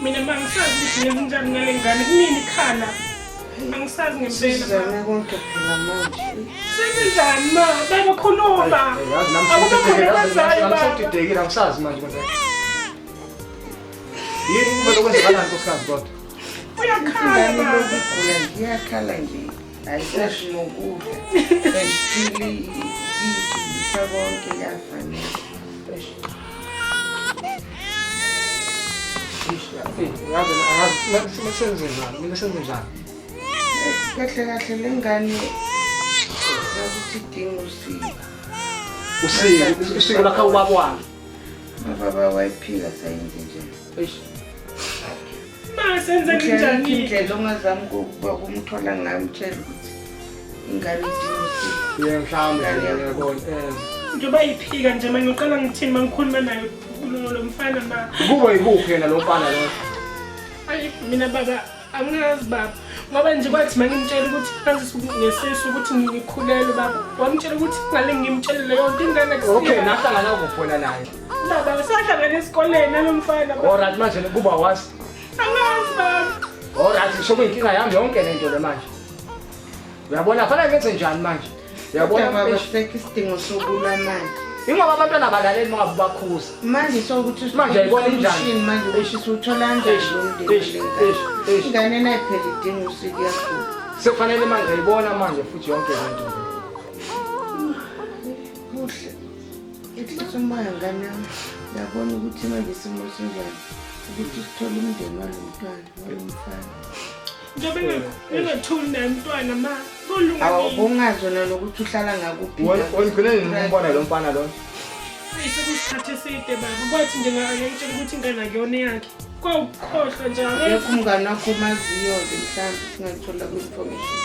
Mina mangisazi ukuthi ngenza njani ngale ngane kunini ikhala. Angisazi ngempela. Sizame konke phela manje. Senzenjani ma? Baba khuluma. Yazi nami Akukho khona okwenzayo baba. sengididekile angisazi manje kwenzeka. Yini kube lokwenzakalani nkosikazi kodwa? Uyakhala Ingane baba. lokhu igula nje iyakhala nje. Ayisashi nokudla. And izitha konke kuyafanele. Eish, yazi angazi kumele senze njani, kumele senze njani? Kahle kahle le ngane yazi ukuthi idinga usiko. Usiko, usiko lakha ubaba wakhe. Ubaba wayiphika sayenze nje. Eish. Ma senze Indlela njani? indlela ongazama ukuba kumthola ngamtshela ukuthi ingane idinga usiko. Yeah, mhlawumbe ngiyabona. Eh. Njengoba iphika nje manje ngiqala ngithini mangikhuluma naye lo mfana ma. Kubo yikuphi yena lo mfana lo? Ayi mina baba angazi baba ngoba nje kwathi mangimtshela ukuthi ngazise ngesisu ukuthi ngikhulelwe baba wamtshela ukuthi ngale ngimtshele leyo nto ingane akusiyo. Okay, nahlangana kuphona naye. Baba sahlangana esikoleni nalo mfana baba. Alright manje kuba wazi. Angazi baba. Alright, sokuyinkinga yami yonke lento le manje. Uyabona fanele ngenze njani manje? Uyabona Kodwa baba eish, sisekho isidingo sokulwa manje. ingoba abantwana abalaleli uma ngabe ubakhuza. Manje sokuthi Manje ayibona injani? solution manje ukuthi siwuthola kanjani Eish, lo mndeni eish, wale eish, ngane. eish. Ingane nayo phela idinga usiko iyagula. Sekufanele manje ayibona manje futhi yonke lento. Kuhle. Ehlisa umoya ngane yami. Uyabona ukuthi manje isimo sinjani. Ukuthi sithole umndeni walo mntwana, walo mfana. Njengoba engathuli naye umntwana ma kulunga. Awu ubungazi wena nokuthi uhlala ngakuphi. Wena ugcine nini umbona lo mfana lo? Sekuyisikhathi eside baba kwathi nje ngangitshela ukuthi ingane akuyona eyakhe. Kwawukhohlwa nje angazi. Akekho umngane wakho omaziyo-ke mhlawumbe singayithola kwi-information.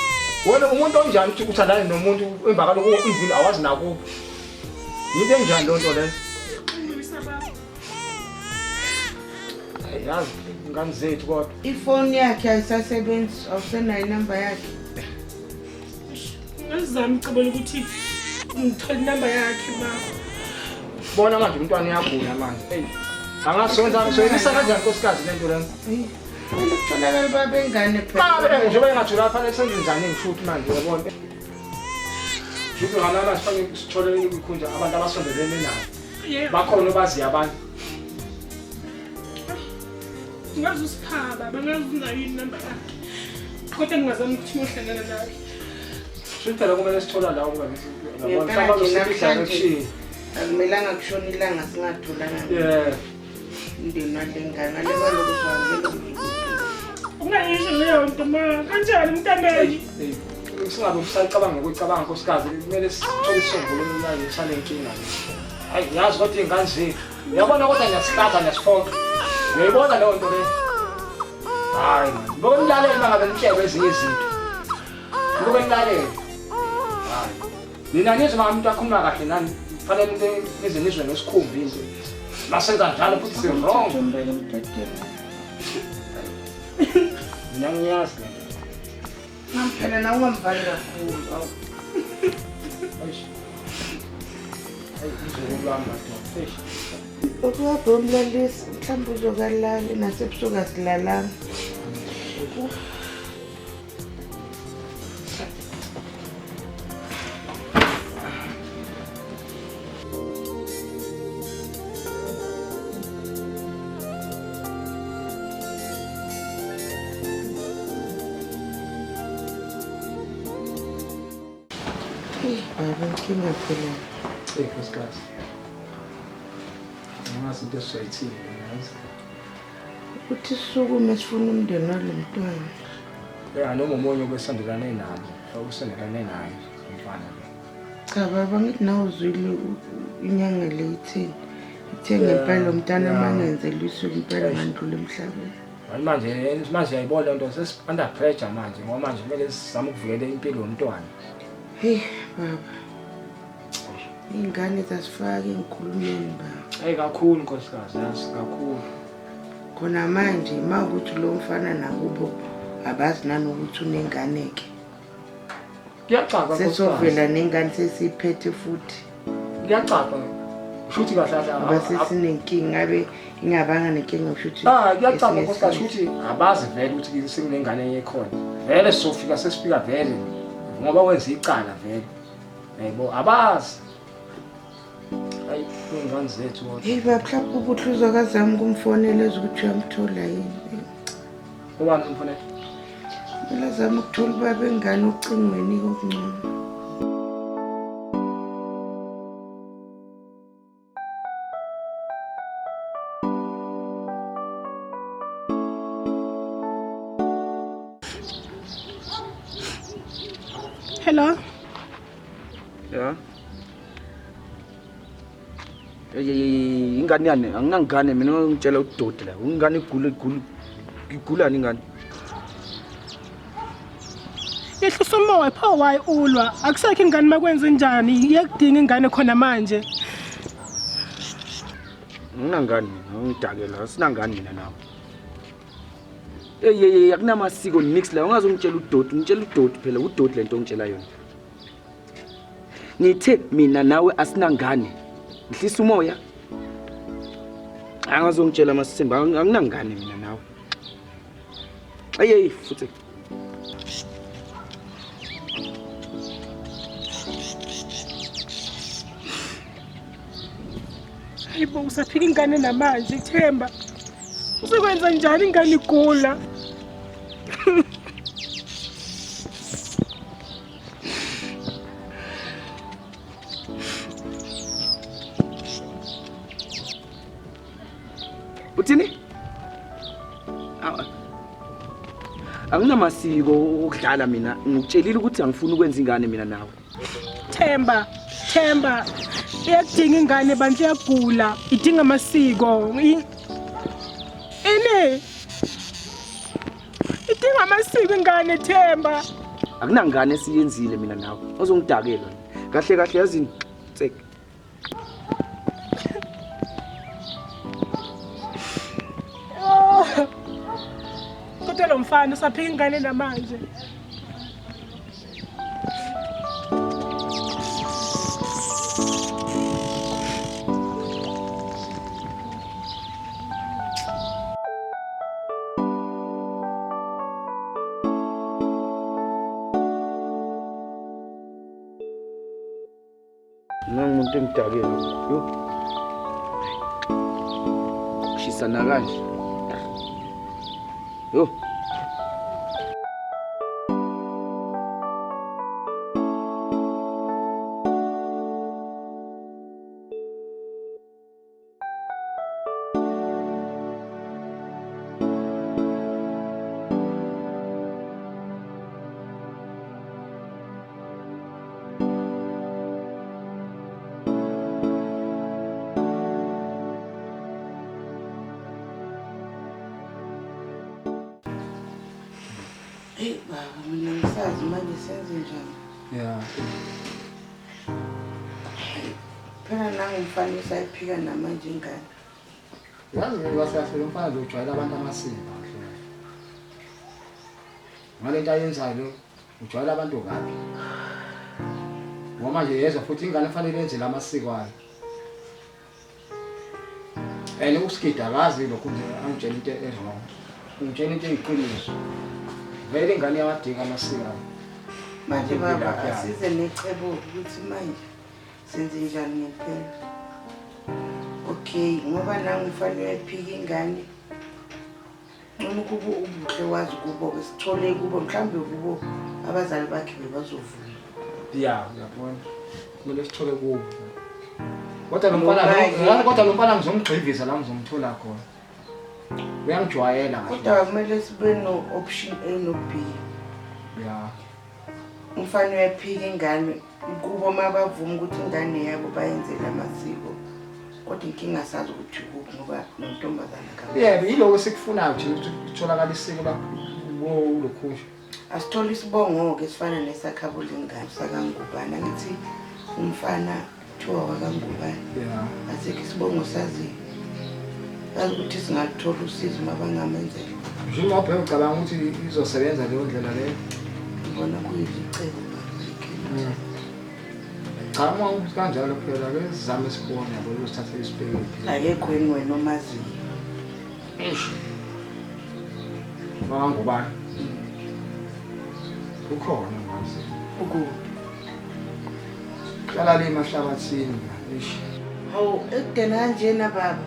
Wena umuntu onjani ukuthi uthandane nomuntu emva kaloko even awazi nakubo. Yinto enjani loo nto leyo? Xolisa baba. Hayi, Yazi ingane zethu kodwa. Ifoni yakhe ayisasebenzi, awusenayo inamba yakhe. Ngazama icebo lokuthi ngithole inamba yakhe baba. Bona manje umntwana uyagula manje. Hey. Angasonza soyisa kanjani nkosikazi lento lena? Eyi, Kumele kutholakale babengane phela. Babe njengoba engathula fanele senze njani ngishuthi manje uyabona. Shuthi ngalala sifanele sithole imikhunja abantu abasondelene nayo. Yebo. Bakhona obaziyo abantu. Ngazi usipha baba ngazi unayo inamba yakhe. Kodwa ngingazama ukuthi ngiyohlangana naye. Shuthi phela kumele sithola la ukuba Ngempela mhlawumbe nje usiphi namhlanje direction. akumelanga kushona ilanga singatholanga Yeah. umndeni wale ngane. Ngale kwaloko siwamukela umzukulu. Ungayisho leyo nto ma. Kanjani mntanami? Hey, singabe usacabanga ngokucabanga nkosikazi kumele sithole isisombululo manje sale nkinga. Hayi yazi kodwa iy'ngane zethu. Uyabona kodwa ngiyasihlaza ngiyasiphoqa. Uyayibona leyo nto leyo? Hayi man, ngoba nilalele uma ngabe nitshelwe ezinye izinto. Ngoba nilalele. Hayi. Nina nizwe uma umuntu akhuluma kahle nani kufanele nize nizwe ngesikhumbi into. Masenza njalo futhi si wrong. Umbeke emdadeni. Mina ngiyazi le nto. Mam phela nawe ungamvali kakhulu. Awu. Eish. Hayi umzukulu wami madoda. Eish. Ukuhamba uyomlalisa mhlawumbe uzokalala nasebusuku asilalanga. Eyi, Baba inkinga phela. Hey nkosikazi. Angazi into esizoyithini yazi. Ukuthi sisukume sifune umndeni walo mntwana. Ya noma omunye obesondelane nabo, okusondelane naye umfana lo. Cha baba ngithi nawe uzwile inyanga le ithini. Ithe ngempela lo mntwana uma ngenzela usuku impela ngandlula emhlabeni. Manje manje uyayibona le nto sesi under pressure manje ngoba manje kumele sizame ukuvikela impilo yomntwana. Hey baba. Iy'ngane zasifaka ey'nkulumeni baba. Hey kakhulu nkosikazi, yazi kakhulu. Khona manje uma ukuthi lo mfana nakubo abazi nanokuthi unengane-ke. Kuyacaca nkosikazi. Sesovela nengane sesiyiphethe futhi. Kuyacaca. Shuthi kahle kahle. Ngoba sesinenkinga ngabe ingabanga nenkinga kushuthi. Ah kuyacaca nkosikazi shuthi abazi vele ukuthi sekunengane enye ekhona. Vele sofika sesifika vele ngoba wenza icala vele. Yebo abazi. Hayi ingane zethu kodwa. Hey baba mhlawumbe ubuhle uzokazama ukumfonela ezwe ukuthi uyamthola yini. Ubani umfonela? Kumele azame ukuthola ubaba engane ocingweni kokungcono. Hello. Ya. Hey, ingane yani anginangane mina ngitshela udoti la. Ingane igula igula igulani ingane. Yehlisa umoya pho why ulwa? Akusekho ingane makwenze njani? Iyakudinga ingane khona manje. Anginangane mina, ngidakela, asinangane mina nawe. Hey hey hey akunamasiko nix la ungaze ungitshela udoti, ungitshela udoti phela udoti lento ongitshela yona. Ngithe mina nawe asinangane. Ngihlisa umoya. Angazongitshela amasimba anginangane mina nawe. Hey hey futhi Hayibo usaphika ingane namanje Themba. Uzokwenza njani ingane igula? Uthini? Anginamasiko okudlala mina. Ngikutshelile ukuthi angifuni ukwenza ingane mina nawe. Themba, Themba. Iyakudinga ingane bandla iyagula, idinga amasiko. Ini? Idinga amasiko ingane Themba. Akunangane esiyenzile mina nawe. Ozongidakela. Kahle kahle yazini. Tsek. Kodwa lo mfana usaphika ingane namanje. Nangumuntu engidakela. Yo. Kushisana kanje. Yo. Hey baba, mina ngisazi manje senze njani. Yeah. Phela nangu umfana usayiphika namanje ingane. Yazi ngeke kahle lo mfana nje ujwayela abantu amasiko kahle. Ngale nto ayenzayo ujwayela abantu kabi. Ngoba manje yezwa futhi ingane kufanele yenze lamasiko ayo. And usigida akazi lokhu nje angitshela into e-wrong. Ungitshela into eyiqiniso. Vele ingane iyawadinga amasiko ayo. Manje baba asize necebo ukuthi manje senze njani ngempela. Okay, ngoba nangu umfana uyayiphika ingane. Ngcono kubo ubuhle wazi kubo sithole kubo mhlawumbe kubo abazali bakhe bebazovuma. Ya, uyabona. Kumele sithole kubo. Kodwa lo mfana lo, kodwa lo mfana ngizomgxivisa la ngizomthola khona. Uyangijwayela kahle. Kodwa kumele sibe no option A no B. Ya. Umfana uyaphika ingane kubo mabavuma ukuthi ingane yabo bayenzele amasiko. Kodwa inkinga sazi ukuthi kuphi ngoba nontombazana ka. Yebo, yiloko esikufunayo nje ukuthi kutholakale isiko lapho kulokhu nje. Asithole isibongo-ke esifana nesakhabo lengane sakaNgubane. Angithi umfana kuthiwa wakaNgubane. Yeah. Asikho isibongo saziyo. Sazi ukuthi singaluthola usizo uma bangamenzela. Nje uma ubheka ucabanga ukuthi izosebenza leyo ndlela leyo. Ngibona kuyilicebo baba. Cha uma kanjalo phela ke sizame sibone yabo usithathe isibheke. Akekho yini wena omaziyo? Eish. Bangubani? Ukhona ngazi. Ukuphi? Hlala le emahlabathini. Eish. Hawu, ekudeni kanjena baba.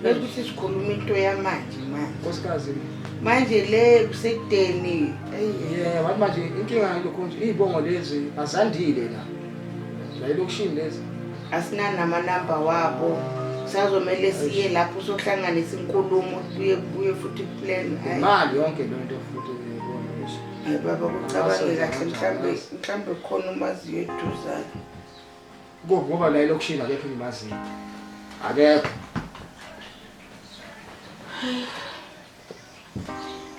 Bese kuthi sikhuluma into yamanje manje. Nkosikazi. Manje le kusekudeni. Eyi. Yeah, wathi manje inkinga yilokhu nje izibongo lezi azandile la. La elokishini lezi. Asinanamanamba wabo. Kusazomele siye lapho sohlanganisa inkulumo kubuye kubuye futhi plan. Hayi. Imali yonke le nto futhi uyayibona eish. Hayi baba kucabange kahle mhlambe mhlambe khona umaziyo eduzane. Kuphi ngoba la elokishini akekho engimaziyo. Akekho.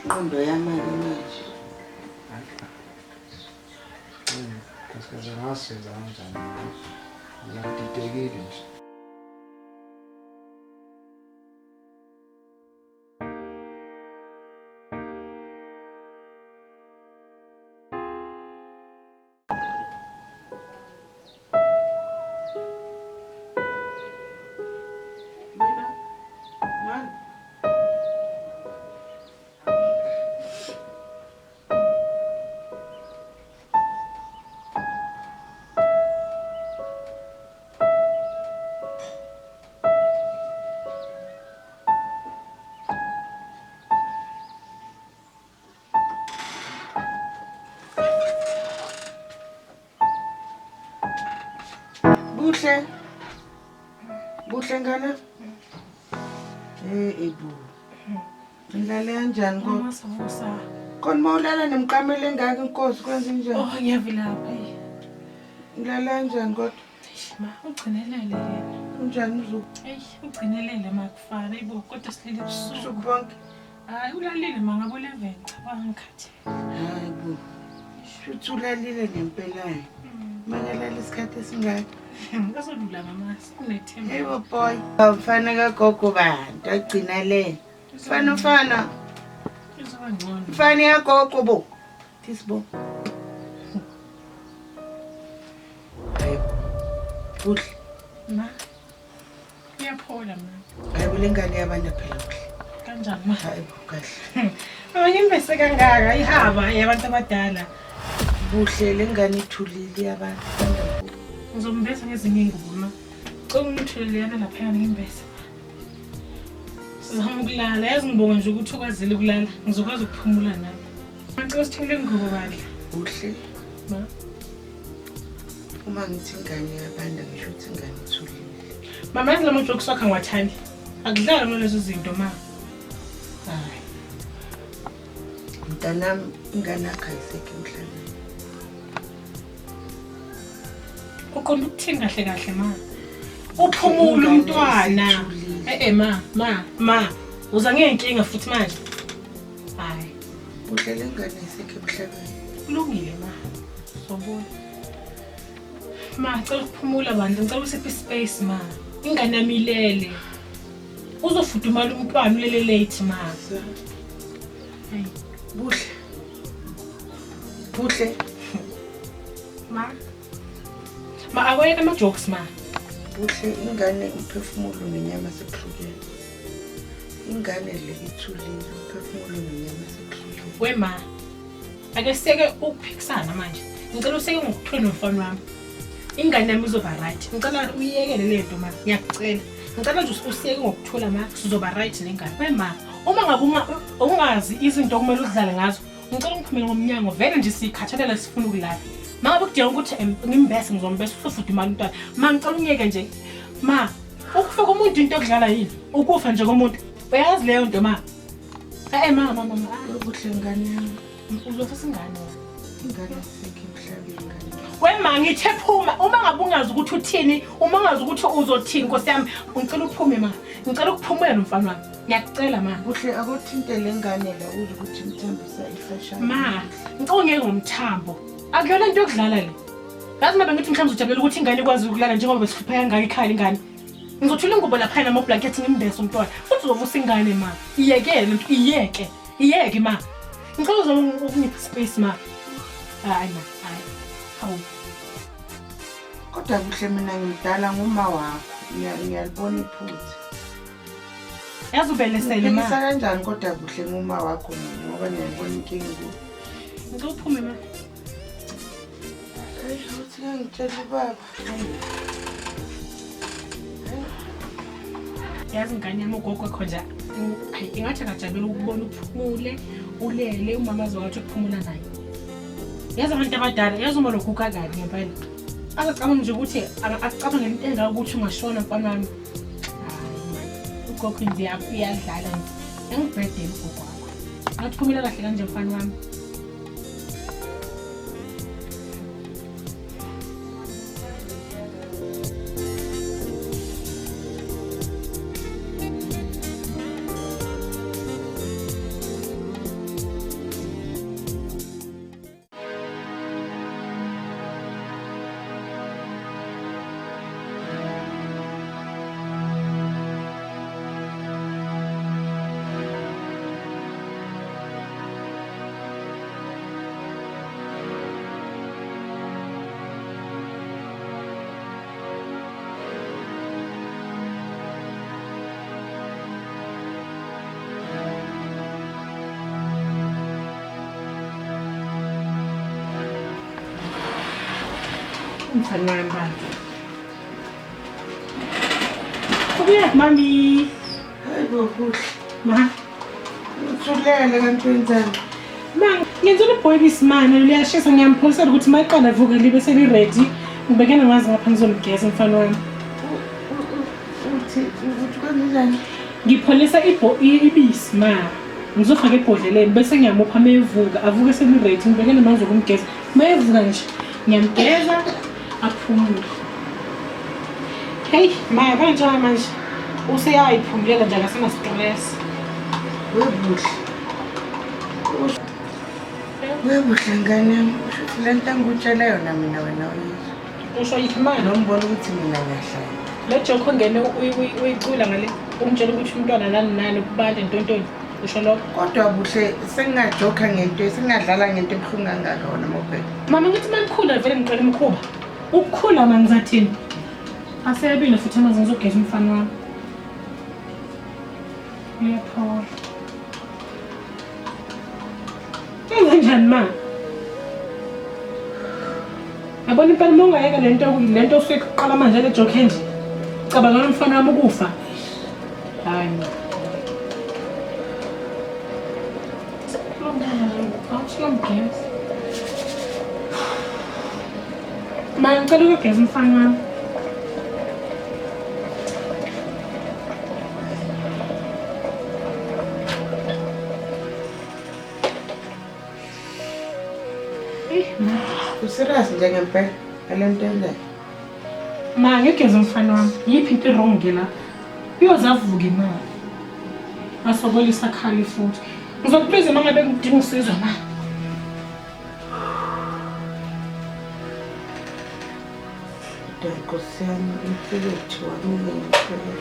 Inqondo yami-ke manje. Nkosikazi angasenza kanjani? Ngiyadidekile nje. Mina, mani. Buhle. Buhle ngane. Eh ebu. Ngilale kanjani kodwa? Mama savusa. Khona mawulala nemqamelo engaka inkosi kwenze njani? Oh ngiyavilapha. Eyi. Ngilale kanjani kodwa? Eish, ma ugcinelele yena. Unjani uzuku? Eyi ugcinelele ma kufana ayibo kodwa silele ebusuku. Usuku bonke. Hayi ulalile ma ngabo 11 cabanga ngikhathi. Hayi bo. Shuthi ulalile ngempela. Makalala isikhathi esingaka. Ngazolula mama sinethemba. Yebo boy. Mfana kagogo bantu agcina le. Mfana mfana. Izoba ngcono. Mfana yagogo bo. Tisibo. Hayi. Kuhle. Ma. Iyaphola ma. Hayi kule ngane yabantu phela kuhle. Kanjani ma? Hayi bo kahle. Mama ngimbese kangaka ihaba yabantu abadala. Buhle le ngane ithulile yabantu. Ngizombesa ngezinye iy'ngubo ma. Cela ungitholeleyana laphayana ngimbese. Sizama ukulala yazi ngibonga nje ukuthi ukwazile ukulala ngizokwazi ukuphumula nami. Ngicela usithole ingubo bandla. Buhle. Ma. Uma ngithi ingane yabantu ngisho ukuthi ingane ithulile. Mama yazi lama jokes wakho angiwathandi. Akudlalwa ngalezo zinto ma. Hayi. Mntanami ingane yakho ayisekho emhlabeni. Uqonda ukuthini kahle kahle ma? Uphumule umntwana. Eh ma, ma, ma. Uza ngeyinkinga futhi manje. Hayi. Buhle le ngane ayisekho emhlabeni. Kulungile ma. Sobona. Ma, ngicela ukuphumula bandla, ngicela usiphe ispace ma. Ingane yami ilele. Uzofudumala umntwana ulele late ma. Hayi. Buhle. Buhle. Ma. Ma awayeke ama jokes ma. Buhle ingane umphefumulo nenyama sekuhlukene. Ingane le ithulile umphefumulo nenyama sekuhlukene. We ma. Ake siyeke ukuphikisana manje. Ngicela useke ngokuthula nomfana wami. Ingane yami izoba right. Ngicela uyiyekele le nto ma. Ngiyakucela. Ngicela nje usiyeke ngokuthula ma. Sizoba right nengane. We ma, uma ngabe ungazi izinto okumele udlale ngazo, ngicela ungiphumele ngomnyango vele nje sikhathalela sifuna ukulala. Ma ngabe kudinga ukuthi ngimbese ngizombesa usofudumala umntwana. Ma ngicela ungiyeke nje. Ma, ukufa komuntu into yokudlala yini? Ukufa nje komuntu. Uyazi leyo nto ma? Eh ma ma ma. Buhle ngane yami. Uzofisa ingane wena. Ingane ayisekho emhlabeni ngane. Wema ngithe phuma uma ngabe ungazi ukuthi uthini, uma ungazi ukuthi uzothini Nkosi yami, ngicela uphume ma. Ngicela ukuphumela nomfana wami. Ngiyakucela ma. Buhle akuthinte le ngane la uzwe ukuthi imthambisa ifashana. Ma, ngicela ungeke ngomthambo. Akuyona into yokudlala le. Yazi uma bengithi mhlawumbe ujabulela ukuthi ingane ikwazi ukulala njengoba besihlupha kangaka ekhaya ingane. Ngizothula ingubo lapha namablankethi ngimbese umntwana. Futhi uzovusa ingane ma. Iyekele lento, iyeke. Iyeke ma. Ngicela uzame ukungipha space ma. Hayi ma, hayi. Hawu. Kodwa kuhle mina ngimdala nguma wakho. Ngiyalibona iphutha. Yazi ubelesele ma. Ngiphikisa kanjani kodwa kuhle nguma wakho mina ngoba ngiyayibona inkinga kuwe. Ngicela uphume ma. Hayi uthi ngangitshela ubaba. Yazi ingane yami ugogo wakho nje hayi ingathi akajabula ukubona uphumule ulele umama azowathi ukuphumula naye. Yazi abantu abadala yazi uma lokhu kabi ngempela. Akacabanga nje ukuthi akucabange into engaka ukuthi ungashona mfana wami. Hayi man, ugogo nje uyadlala nje. Engibhedele ugogo wakho. Ngathi phumula kahle kanje mfana wami. Umfana wami bantu. Ubuya mami. Hayi bo kuhle. Ma. Uthulele kanti wenzani? Ma, ngenzela ibhoyibisi mane liyashisa ngiyampholisela ukuthi mayiqala vuka libe seli-ready. Ngibhekene ngazi ngapha ngizomgeza mfana wami. Uthi ukuthi kwenzenjani? Ngipholisa ibisi ma. Ngizofaka ebhodleleni bese ngiyamupha mevuka avuke seli-ready ngibhekene manje ukumgeza. Mevuka nje ngiyamgeza aphumule. Hey, ma kanjani manje? Useyayiphumulela nje akasena stress. Webuhle. Webuhle ngane yami. Usho ukuthi le nto engikutshela yona mina wena uyizwa. Usho yiphi manje? Nombona ukuthi mina ngiyahlanya. Le joke ongene uyicula ngale ungitshela ukuthi umntwana nani nani kubande ntontoni. Usho lokho. Kodwa buhle sengingajoka ngento, sengingadlala ngento ebuhlungu kangaka wena mobheka. Mama ngithi manikhula vele ngiqala imikhuba. Ukukhula ma ngizathini? Aseyabile futhi amanzi ngizogeza umfana wami. Uyaphola. Kanjani ma? Yabona impela uma ungayeka lento lento osuke kuqala manje le joke nje. Cabangela umfana wami ukufa. Hayi ma. Awusiyomgeza. Ma ngicela ukugeza umfana wami. Userious nje ngempela ngale nto yenzayo? Ma ngigeza umfana wami. Yiphi into wrong la? Uyoze avuke ma. Asokolisa khali futhi. Ngizokubiza uma ngabe ngidinga usizo ma. Kodwa Nkosi yami umfowethu wami ngempela.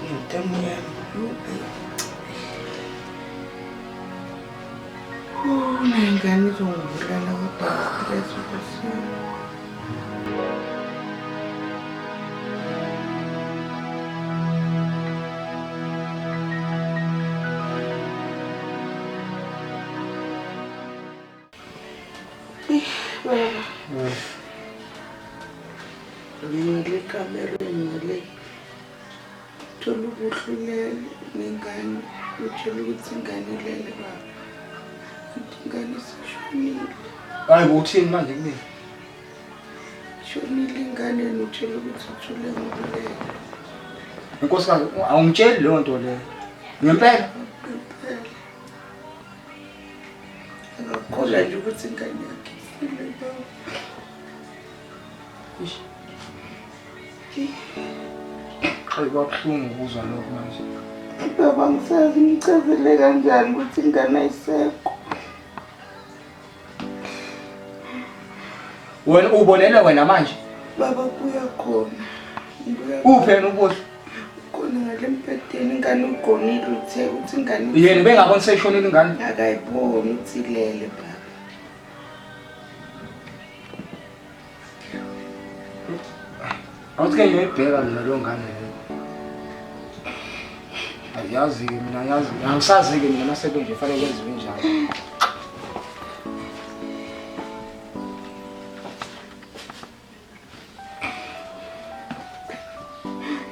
Intamo yami. Nayo ingane izongibulala kodwa stress Nkosi yami. Baba. Ngingale kamereni ngale. Thola ubuhlulele nengane, uthole ukuthi ingane ilele baba. Ingane isishonile. Hayi bo uthini manje kumina? Shonile ingane notshela ukuthi uthule ngokulele. Inkosikazi awungitsheli leyo nto leyo. Ngempela? Ngempela. Akakholwa nje ukuthi ingane yakhe ifile baba. Eish. Hayi kwabuhlungu ukuzwa lokho manje. Baba ngisazi ngichazele kanjani ukuthi ingane ayisekho. Wena ubonele wena manje? Baba buya khona. Buya Uphi yena ubuhle? khona ngale mbhedeni ingane ugonile uthe uthi ingane Yena bengaboni seyishonile ingane. akayiboni uthi ilele baba. Awuthi ke ngiyoyibheka mina leyo ngane leyo. Ayazi-ke mina yazi angisazi-ke mina masebe nje fanele kwenziwe njalo.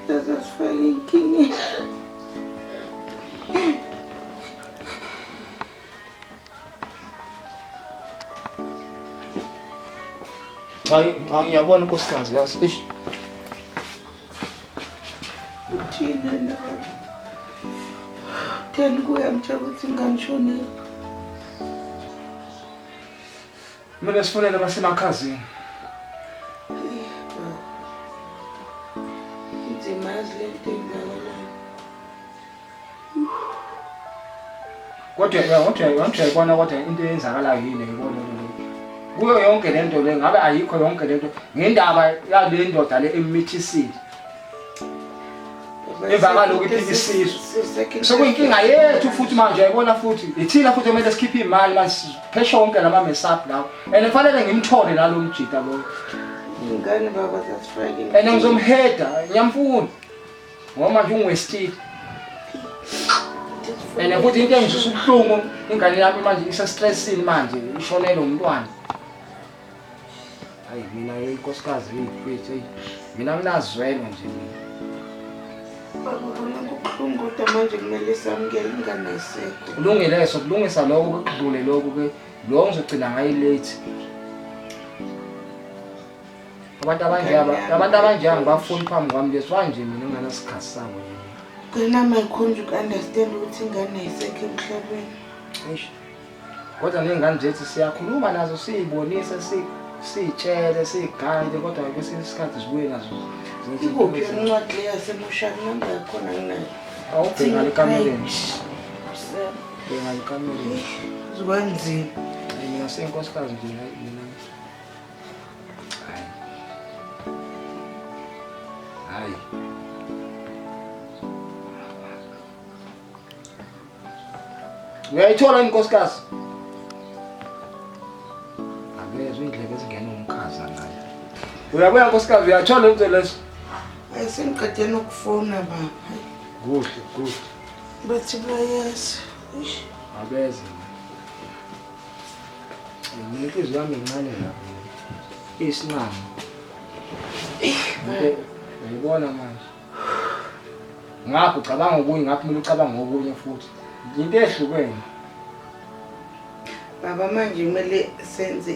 Sasifake inkinga. Hayi, ngiyabona nkosikazi yazi. Eish. Uthini na? Utheni kuye mtshela ukuthi ingane ishonile. Kumele sifonele abasemakhazeni. Inzima yazi le nto eyenzakalayo. Kodwa kodwa kodwa uyayibona kodwa into eyenzakalayo yini ngibona le. Kuyo yonke le nto le ngabe ayikho yonke le nto ngendaba yale ndoda le emithisile. Emva kwalokhu iphika isisu. Sekuyinkinga yethu futhi manje uyayibona futhi ithina futhi kumele sikhiphe imali manje sipheshe wonke lama mess up lawo. And kufanele ngimthole nalo mjita lo. Ingane baba sasifake. And ngizomheda ngiyamfuna. Ngoba manje ungiwestile. And futhi into engizwisa ubuhlungu ingane yami manje isestressini manje ishonele umntwana. Hayi mina inkosikazi uyiphethe hey. Mina nginazwelo nje mina. Baba ubona kubuhlungu kodwa manje kumele samukele ingane ayisekho. Kulungile sokulungisa lokho kudlule lokho ke lo ngizogcina ngayi late. Abantu abanje abantu abanje angibafuni phambi kwami leswa nje mina nginganasikhathi sabo nje. Gcina mayikhonje uku-understand ukuthi ingane ayisekho emhlabeni. Eish. Kodwa ney'ngane zethu siyakhuluma nazo siy'bonise siy'tshele siy'gayide kodwa kwesinye isikhathi zibuye nazo zenze into Ikuphi yona incwadi le yasemoshari namba yakhona nginayo. Awubheka ngale kamereni. Bheka ngale kamereni. Zikwanzima. Hayi mina senkosikazi nje hayi mina. Hayi. Hayi. Uyayithola yini nkosikazi? Akezwe indlebe ezingena umkhaza naye. Uyabuya nkosikazi uyathola into leso? Hayi sengiqede nokufona baba. Kuhle, kuhle. Bathi bayazi. Eish. Abeze. Mina inhliziyo yami incane lapho. Isinqamu. Uyayibona manje. Ngapho ucabanga okunye ngapho kumele ucabange okunye futhi. Into ehlukene. Baba manje kumele senze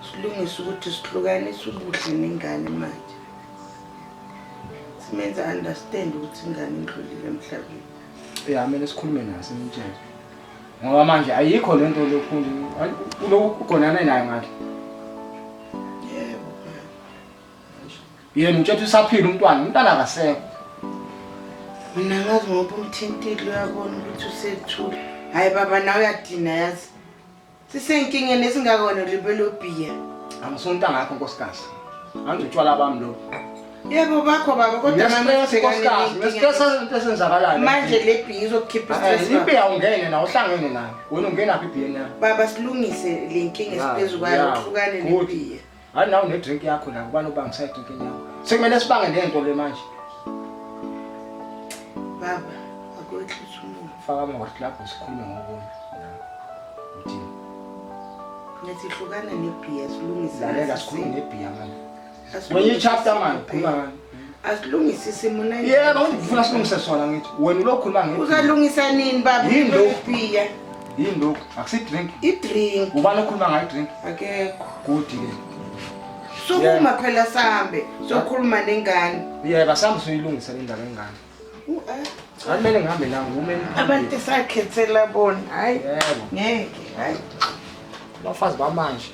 silungise ukuthi sihlukanise ubuhle nengane manje. Simenze understand ukuthi ingane indlulile emhlabeni. Ya kumele sikhulume naye simtshele. Ngoba manje ayikho lento lokhu lokhu ugonane naye ngathi. Yebo baba. Yena utshela usaphila umntwana, umntwana akasekho. Mina ngazi ngoba umthintile uyabona ukuthi usethule. Hayi baba nawe uyadina yazi. Sisenkingeni esingakona libele ubhiya. Angisunta ngakho nkosikazi. Angizotshwala bami lokho. Yebo bakho baba kodwa manje nkosikazi, ngestress into esenzakalayo. Manje le bhiya izokukhipha istress. Ibhiya ungene nawe uhlangene nayo. Wena ungena phi ibhiya nayo? Baba silungise le nkinga esiphezulu kwayo uhlukane nebhiya. Hayi nawe ne-drink yakho la kubani ubangisa i-drink yakho. Sekumele sibange lento le manje. Baba, akwehlisa umoya. Faka ama-hot lapho sikhulume ngokunye. Uthini? Ngithi hlukana nebhiya silungise. Lalela sikhulume nebhiya manje. Kwenye i-chapter manje khuluma ngani? Asilungise isimo na. Yebo, ngifuna silungise sona ngithi. Wena ulokhuluma ngebhiya. Uzalungisa nini baba? Yini lokhu? Ibhiya. Yini lokhu? Akusi drink. I-drink. Ubani okhuluma ngayo drink? Akekho. Good ke. Sukuma phela sambe, sokhuluma nengane. Yebo, asambe soyilungisa le ndaba yengane. Akumele ngihambe la ngumele. Abantu esakhethela bona, hayi. Yebo. Ngeke, hayi. Abafazi bamanje.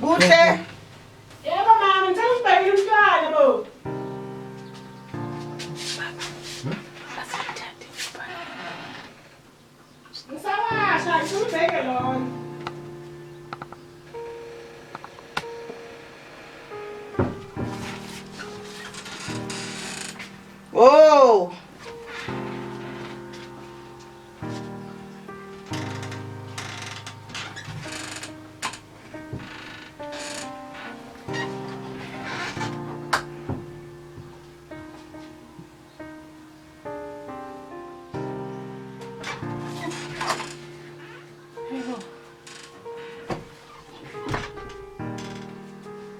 Buhle. Yebo mama, ngicela ungibhekele umntwana bo. Ngisawasha, ngicela ubheke lona. Oh.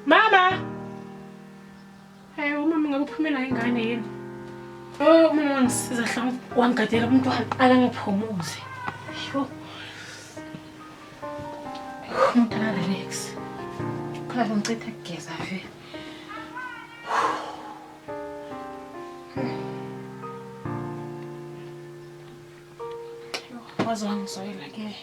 Mama! Hey, umama ngabe uphumela ingane yini? Oh, umama wangisiza hlanga wangigadela umntwana akangiphumuze. Yo. Umntana relax. Phela ngicitha kugeza vele. Yo, waze wangizwela ke.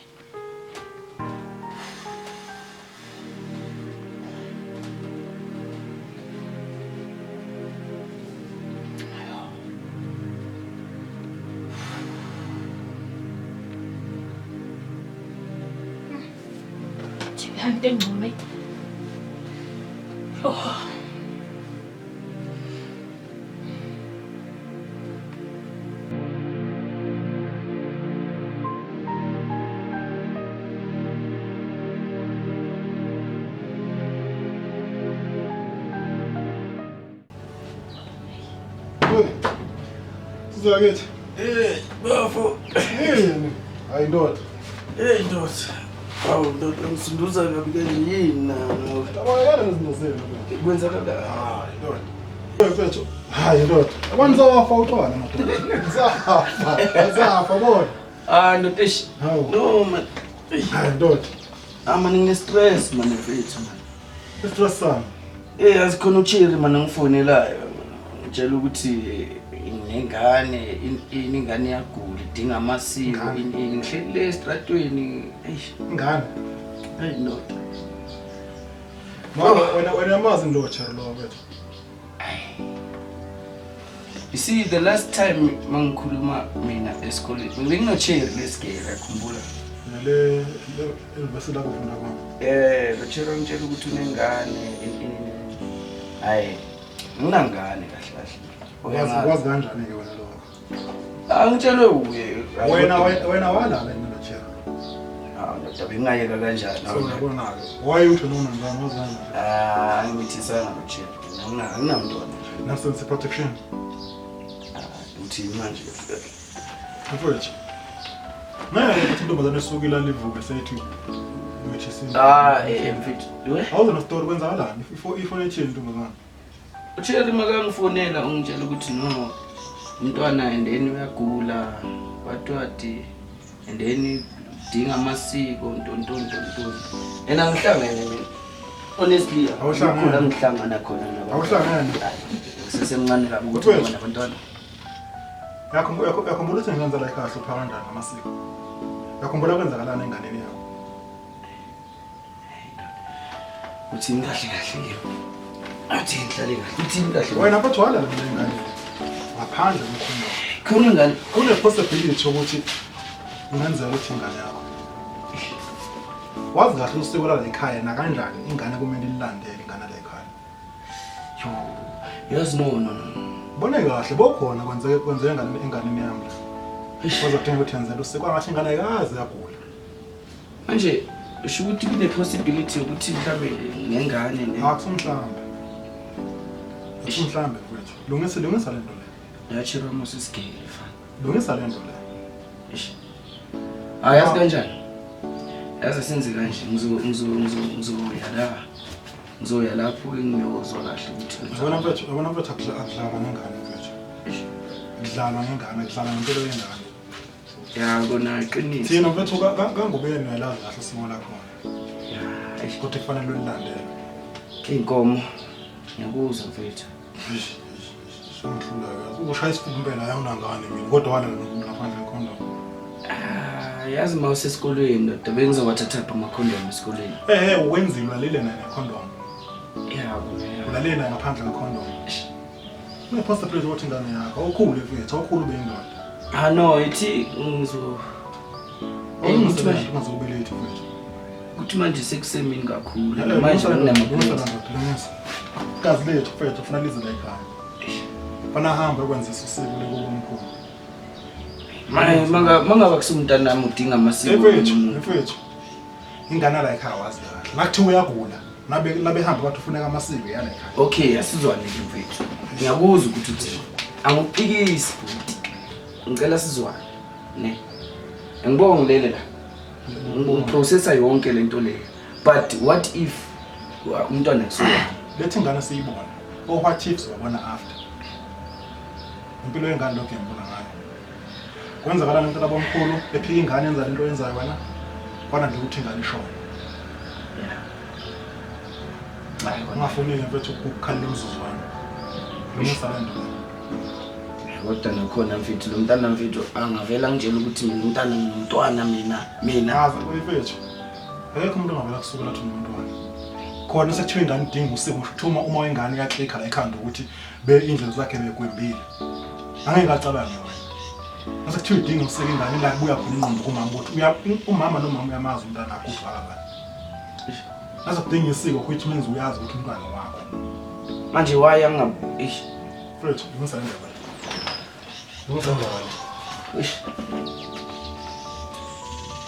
Into engcono. Oh. Sizakithi. Eh, bafo. Yini? Hayi ndoda. Eh ndoda. Hawu ndoda ngisunduza kabi kanje yini na nawe? Abayana izinto zenu. Kwenzakala. Hayi ndoda. Mfethu, hayi ndoda. Abantu sawafa utshwala madoda. Safa. Safa bona. Ah ndoda eish. Hawu. No man. Hayi ndoda. Ah man ngine stress man mfethu man. Stress sami. Eh yazi khona uCherry man ngifonelayo. Ngitshela ukuthi nengane ingane iyagula idinga amasiko ngihleli le estratweni. Eish. Ingane. Hey ndoda. Mama wena uyamazi lo Cherry lo mfethu. You see, the last time mangikhuluma mina esikoleni, bengino-Cherry lesigela, khumbula. Le university lapho ufunda khona. Eh, lo Cherry wangitshela ukuthi unengane, hayi, nginangane kahle kahle. Wazi kanjani ke wena lokho? Ah, ngitshelwe uye. Wena walala yena lo Cherry. Ah, ndoda bengingayeka kanjani? So uyabona-ke. Why uthi noma ngani wazi kanjani? Ah, ngimithisanga no Cherry. Anginamntwana. Nonsense protection. Uthi manje. Mfowethu. Ngeke ukuthi intombazane esukile livuke sethi umithisile. Ah, eh mfethu. We? Awuze no story kwenzakalani? Ifone ethini intombazane? uCherry makangifonela ungitshela ukuthi no umntwana and then uyagula watwati and then dinga amasiko ntontontonton. And angihlangene mina. Honestly, Awuhlangene. akukho la ngihlangana khona nabantu. Awuhlangene. Ngisesemncane kabi ukuthi Mfowethu. ngibone abantwana. Yakhumbula ukuthi ngenza la ekhaya hlupha kanjani amasiko. Yakhumbula kwenzakalani enganeni yakho. Uthini kahle kahle ke? Athi ngihlale kahle. Uthini kahle? Wena mfethu walala mina enganeni. Ngaphandle kokhuluma. Khona ingane. Kune possibility ukuthi kungenzeka ukuthi ingane yakho. Wazi kahle usiko la ekhaya nakanjani ingane kumele ilandele ingane la ekhaya. Yo, yazi no. Bone kahle bokhona kwenzeke enganeni yami. Kwaze kudinga ukuthi yenzele usiko angathi ingane ayikaze yagula. Manje usho ukuthi kune possibility yokuthi mhlambe ngengane ne. Akusumhlambe. Akusumhlambe mfethu. Lungisa le nto le. Yachira mos isigele fana. Lungisa le nto le. Eish. Hayi yazi kanjani? Yazi senze kanje ngizoya la. Ngizoya lapho ngiyozwa kahle ukuthi Yabona mfethu, yabona mfethu akudlalwa ngengane mfethu. Kudlalwa ngengane, kudlalwa ngempilo yengane. Ya kona iqiniso. Thina mfethu kangubeni uyalazi kahle isimo lakhona. Ya, eish. Kodwa kufanele ulilandele. Inkomo. Ngiyakuzwa mfethu. Eish, eish, eish, Sengihlula yazi. Ushaya isifuba impela ayawunangane mina kodwa walala nomuntu ngaphandle kwekhondom. Ah, yazi uma usesikolweni ndoda bengizowathatha phi amakhondomu esikolweni. Eh eh wenzile ulalile naye nekhondom. Ya kona ya. Ulalile naye ngaphandle kwekhondom. Kune possibility ukuthi ingane yakho awukhule mfethu, awukhule ube indoda. Ah no, ithi ngizo Eh, Awungise ukuthi manje ungazobeletha mfethu. ukuthi manje sekusemini kakhulu. Eh, Manje lungisa nginamaphilisi. ndoda, lungisa. Igazi lethu mfethu ufuna lize la ekhaya. Fana ahambe ukwenzisa usiko lekubo omkhulu. Manje mangaba kusumntanami udinga amasiko. Mfethu, mfethu. Ingane la ekhaya wazi kahle. Nakuthiwa uyagula, nabe nabehamba bathi ufuneka amasiko yala ekhaya. Okay, asizwane ke mfethu. Ngiyakuzwa ukuthi uthini. Angikuphikisi bhuti. Ngicela sizwane. Ne. Ngibonga ngilele la. Ngiprocessa yonke lento leyo. But what if umntwana kusuka? Lethi ingane siyibone. Oh what if sizobona after. Impilo yengane lokho ngibona ngayo. Kwenzakalani into labomkhulu ephika ingane yenza lento oyenzayo wena? Kwana nje ukuthi ingane ishone. Yeah. Hayi kona. Ungafuni mfethu ukukhalela umzuzwana. Lungisa le nto. Kodwa nakhona mfethu lo mntana mfethu angavela ngitshela ukuthi mina umntana ngumntwana mina mina. Yazi mfethu. Akekho umuntu ongavela kusukela athi unomntwana. Khona sekuthiwa ingane idinga usiko ngisho kuthiwa uma wengane uyaklikha la ekhanda ukuthi be indlela zakhe bekwembile. Angeke acabange wena. Mase kuthiwa idinga usiko ingane la kubuya khona ingqondo kumama ukuthi uya umama nomama uyamazi umntana wakhe uzwala bani. Mase kudinga isiko which means uyazi ukuthi umntwana wakho. Manje why angab ish Mfethu, lungisa le ndaba. Lungisa le ndaba. ish.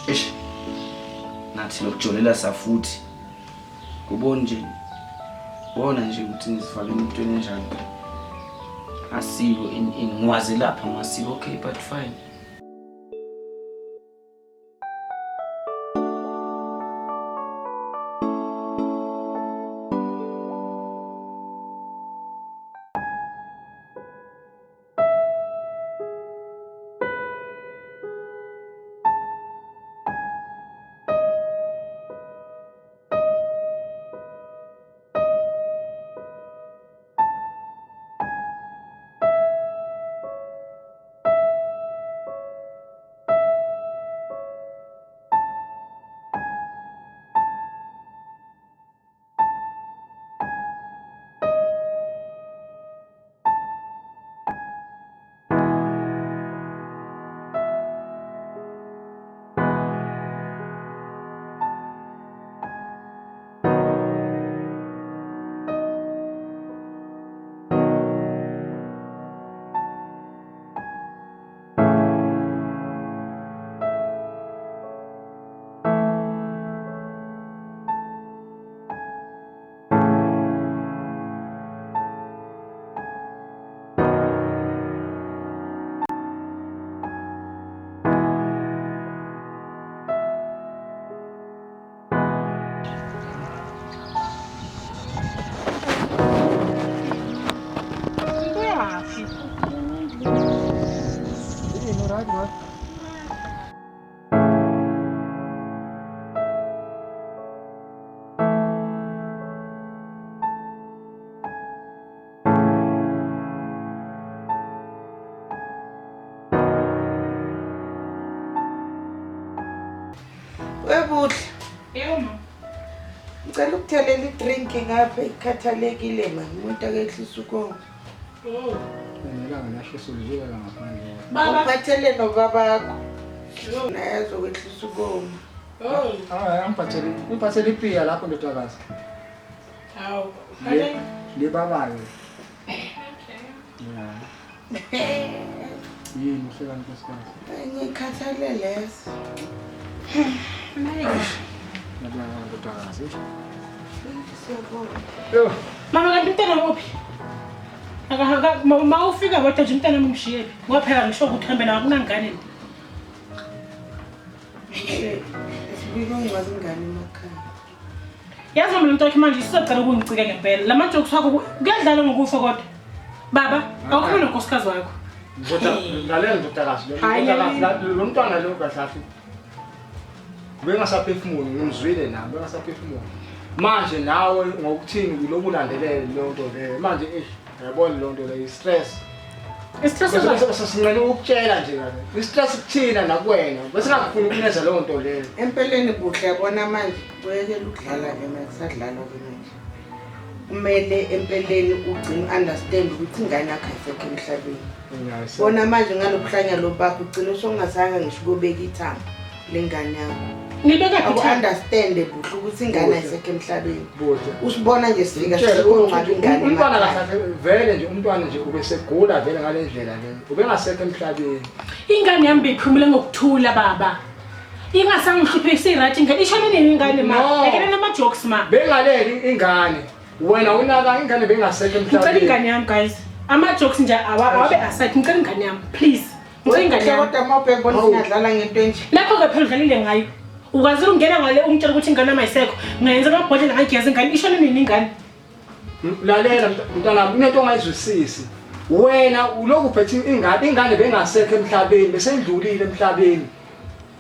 Ish. Nathi lokujolela safuthi. Kubona nje. Bona nje ukuthi ngizifake emntwini enjani. Asiko in in ngiwazi lapha amasiko okay but fine. Uyaphi? Webuhle, Yebo ma. ngicela ukuthelela idrink ngapha ikhathalekile mani umuntu akehlisa ukoma. Oh. Nelanga liyashisa ulivika ngaphandle. Baba. Uphathele nobabakho. Naye azokwehlisa ukoma. Oh. Hayi angiphathele, ngiphathele ipiya lapho ndodakazi. Hawu. Le le babayo. Okay. Yeah. Yini uhleka nkosikazi? Ngikhathalele. Maye. Ngiyabonga ndodakazi. Siyabonga. Yo, Mama kanti umntana uphi? Ma ufika wedwa nje umntana wami umshiyephi? Ngoba phela ngisho ukuthi uhambe nawe akunangane la. Sibike ungcwaba ingane emakhaya. Yazi mama lo mntu wakhe manje usizocela ukungicika ngempela. La majokes wakho kuyadlalwa ngokufa kodwa. Baba, awukhulume nonkosikazi wakho. Ndoda, lalela ndodakazi. Hayi, Ndodakazi, lo mntwana lo kahle kahle. Ubengasaphefumuli, ngimzwile nami, ubengasaphefumuli. Manje nawe ngokuthini kuloku ulandelele leyo nto leyo. Manje eish, uyabona leyo nto leyo i-stress. I-stress uzwa- Sinqena ukukutshela nje kahle. I-stress kuthina nakuwena. Bese ngakufuni ukunenza leyo nto leyo. Empeleni Buhle yabona manje uyekela ukudlala-ke manje kusadlalwa-ke manje. Kumele empeleni ugcine u-understand ukuthi ingane yakho ayisekho emhlabeni. Bona manje ngalobuhlanya lobu bakho ugcine usongasanga ngisho ukuyobeka ithambo lengane yakho. Ngibeka phi ithambo? Aku-understande Buhle ukuthi ingane ayisekho emhlabeni. Buhle. Usibona nje sifika Ngitshele, sifika ingane umntwana emakhaya. kahle vele nje umntwana nje ubesegula vele ngale ndlela le. Ubengasekho emhlabeni. Ingane yami beyiphumule ngokuthula baba. Ingasangihluphi isiright ingane. Ishone nini ingane ma? No. Yekela nama jokes ma. Bengaleli ingane. Wena unaka ingane bengasekho Ngicela emhlabeni. ingane yami guys. Ama jokes nje awabe aside. Ngicela ingane yami please. Ngicela ingane yami. Kodwa uma ubheka bona singadlala ngento enje. Lapho ke phela udlalile ngayo. Ukwazile ukungena ngale ungitshela ukuthi ingane yami ayisekho. Ngayenza amabhodlela ngageza ingane. Ishone nini ingane? Lalela mntanami, kunento ongayizwisisi. Wena ulokhu uphethe ingane, ingane bengasekho emhlabeni, besendlulile emhlabeni.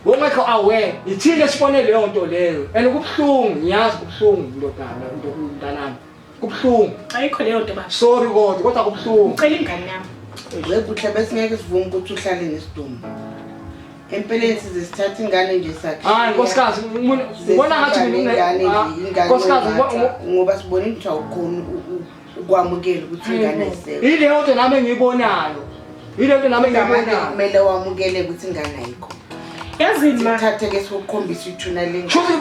Wongekho aware, ithini esibone leyo nto leyo. And kubuhlungu, ngiyazi kubuhlungu ndodana, mntanami. Kubuhlungu. Ayikho leyo nto baba. Sorry kodwa kubuhlungu. Ngicela ingane yami. Webuhle besingeke sivume ukuthi uhlale nesidumbu. Empeleni size sithathe ingane nje sakhe. Hayi nkosikazi, ubona ngathi ingane nje ingane. Nkosikazi, ngoba sibona ukuthi awukhoni ukwamukela ukuthi ingane ayisekho. Ileyo nto nami engiyibonayo. Ileyo nto nami Kodwa manje engiyibonayo. kumele wamukele ukuthi ingane ayikho. Yazini ma. Sithathe ke sikukhombisa ithuna lengane. Shuthi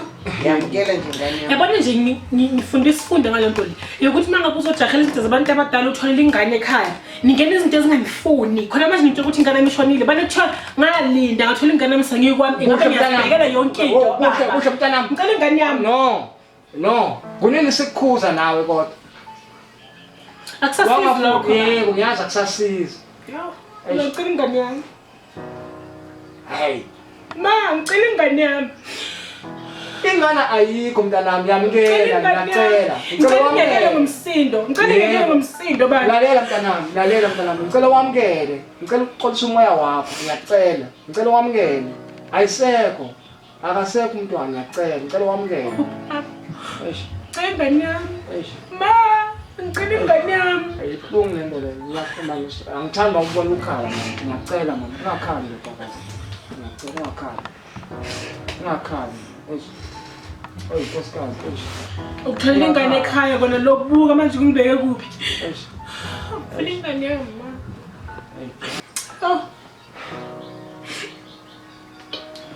Yamukela nje ingane yakho. Yabona nje ngifunda isifundo ngale nto le. Yokuthi uma ngabe uzojahela izinto zabantu abadala utholele ingane ekhaya. Ningena izinto ezinganifuni. Khona manje ngitshela ukuthi ingane yami ishonile. Bane kuthiwa ngalinda ngathola ingane yami sengiyikwami. Ingabe Buhle mntanami. ngiyazibhekela yonke into. Oh, Buhle, baba. Buhle mntanami. Ngicela ingane yami. No. No. Kunini sikukhuza nawe kodwa. Akusasizi lokho. Yebo, ngiyazi akusasizi. Yo, ngicela ingane yami. Hey. Ma, ngicela ingane yami. Ingane ayikho mntanami, Ngicela yamukela, ingane yami. ngiyacela. Ngicela wamukele. ingekele ngomsindo. Ngicela ingekele Yebo. ngomsindo baba. Lalela mntanami, lalela mntanami. Ngicela wamukele. Ngicela ukuxolisa umoya wakho, ngiyacela. Ngicela wamukele. Ayisekho. Akasekho umntwana, ngiyacela. Ngicela wamukele. Eish, Ngicela ingane yami. eish. Ma, ngicela ingane yami. Ayibuhlungu le nto leyo. Ngiyacela, angithandi ukubona ukhala mama. Ngiyacela mama, ungakhali ndodakazi. Ngiyacela ungakhali. Ungakhali. Eish. Oy, nkosikazi, eish. Ukutholela ingane ekhaya kona lokubuka manje kungibeke kuphi? Eish. Ngicela ingane yami ma. Eish. Oh.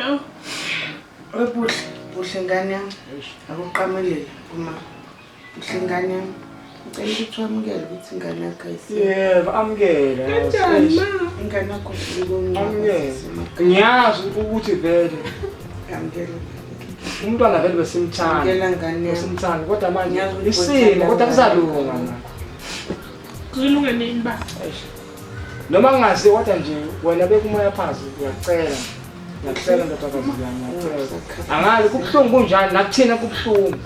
Oh. Webuhle, Buhle ngane yami. Eish. Akuqamelele kuma. Buhle ngane yami. Ngicela ukuthi wamukele ukuthi ingane yakho ayisekho. Yebo, amukele. Kanjani ma? Ingane yakho sibike Amukele. Ngiyazi ukuthi vele Yamukela. umntwana vele besimthanda. Yamukela ngane yami. Besimthanda kodwa manje Ngiyazi ukuthi isimo kodwa uthanda kuzalunga na. Kuzolunga nini ba? Eish. Noma ngingazi kodwa nje wena beka umoya phansi ngiyacela. Ngiyacela ndodakazi yami, ngiyacela. Angazi kubuhlungu kunjani nakuthina kubuhlungu.